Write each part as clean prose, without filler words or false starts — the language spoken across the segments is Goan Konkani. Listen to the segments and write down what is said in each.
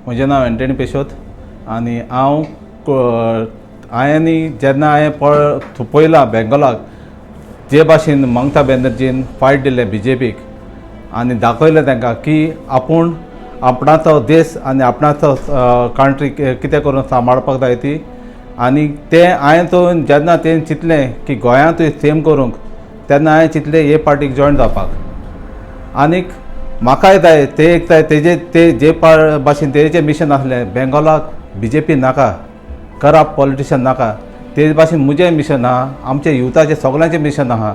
म्हजें नांव एंटनी पेशोत आनी हांव हांवें जेन्ना हांवें पळयलां बेंगोलाक जे भाशेन ममता बॅनर्जीन फायट दिलें बीजेपीक आनी दाखयलें तांकां की आपूण आपणाचो देश आनी आपणाचो कंट्री कितें करून सांबाळपाक जाय ती. आनी तें हांवें तो जेन्ना तें चिंतलें की गोंयांतूय सेम करूंक, तेन्ना हांवें चिंतलें हे पार्टीक जॉयन जावपाक. आनीक म्हाकाय जाय ते एक जाय तेजे ते जे भाशेन तेजें मिशन आसलें, बेंगोलाक बीजेपी नाका, करप्ट पॉलिटिशन नाका, ते भाशेन म्हजें मिशन आहा, आमच्या युथाचें सगल्यांचें मिशन आहा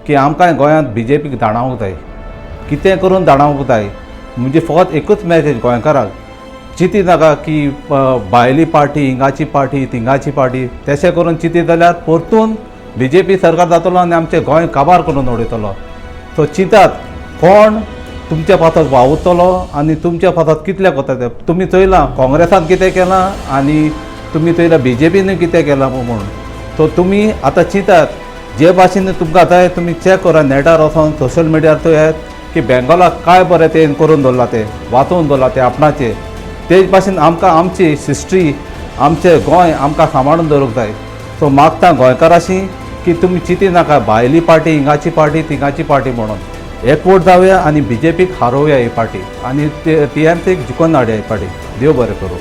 की आमकां गोंयांत बीजेपीक धाडावंक जाय, कितें करून धाडावंक जाय. म्हणजे फकत एकूच मॅसेज गोंयकारांक, चिंती नाका की भायली पार्टी, हिंगाची पार्टी, थिंगाची पार्टी, तशें करून चिंती जाल्यार परतून बीजेपी सरकार जातलो आनी आमचें गोंय काबार करून उडयतलो. सो चिंतात कोण तुमच्या पासत वावुरतलो आनी तुमच्या पासत कितले कोता ते. तुमी चोयलां काँग्रेसान कितें केलां आनी तुमी चोयलां बीजेपीन कितें केलां म्हणून. सो तुमी आतां चिंतात जे भाशेन तुमकां जाय, तुमी चॅक करा नेटार वचोन, सोशल मिडियार चोयात की बेंगोलाक काय बरें तें करून दवरलां, तें वाचोवन दवरलां तें आपणाचें. तेच भाशेन आमकां आमची हिस्ट्री, आमचें गोंय आमकां सांबाळून दवरूंक जाय. सो मागता गोंयकाराशी की तुमी चिंती नाका भायली पार्टी, हिंगाची पार्टी, थिंगाची पार्टी म्हणून. एकवट जावया आनी बीजेपीक हारोवया ही पार्टी आनी टीएमसीक जिखोवन हाडया ही पार्टी. देव बरें करूं.